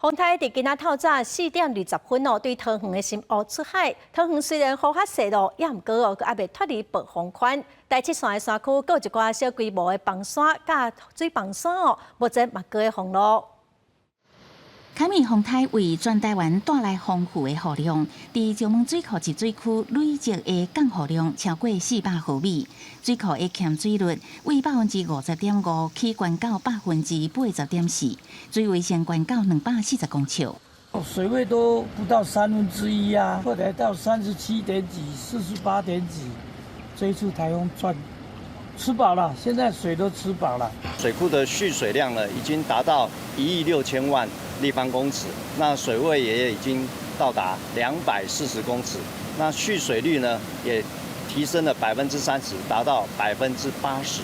風颱佇今仔透早4點20分哦，對桃園的深澳出海。桃園雖然雨較細囉，也毋過哦，閣猶未脫離暴風圈。台七線的山區閣有一寡小規模的崩山佮水崩山哦，目前嘛閣咧封路。凱米風颱為全台灣帶來豐富的雨量，佇石門水庫集水區累積的降雨量超過400毫米，水庫的欠水率為50.5%起懸到80.4%，水位升懸到240公尺。水位都不到三分之一啊，後來到三十七點幾、四十八點幾，這一次颱風轉吃飽了，現在水都吃飽了。水庫的蓄水量呢，已經達到1億6千萬立方公尺，那水位也已經到達240公尺，那蓄水率呢也提升了30%，達到80%。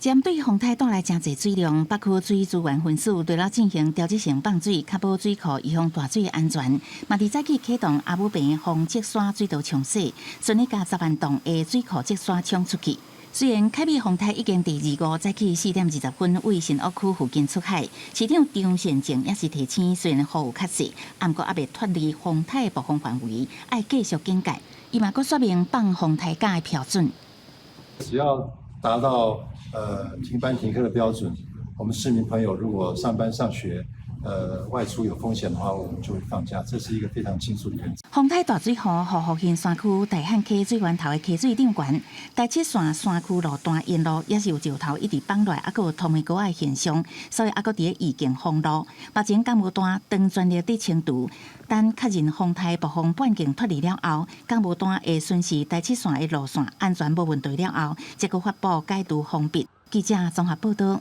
針對風颱帶來誠濟水量，北區水資源分署除了進行調節性放水，確保水庫預防大水安全，嘛佇早起啟動阿武坪防積沙水道沖洗，順利共10萬噸的水庫積沙沖出去。雖然凱米風颱已經佇25早起4點20分位新屋區附近出海，市長張善政也是提醒，雖然雨有較細，毋過猶未脫離風颱暴風範圍，愛繼續警戒。伊嘛閣說明放風颱假的標準。只要達到停班停課的標準，我們市民朋友如果上班上學，外出有風險的話，我們就會放假，這是一個非常清楚的原則。風颱大水雨，予福興山區大漢溪水源頭的溪水漲懸，台七線山區路段沿路也是有石頭一直崩落來，猶閣有土米膏的現象，所以猶閣佇咧預警封路。目前工務單當全力佇清除，等確認風颱暴風半徑脫離了後，工務單會巡視台七線的路線安全無問題了後，才閣發布解除封閉。記者綜合報道。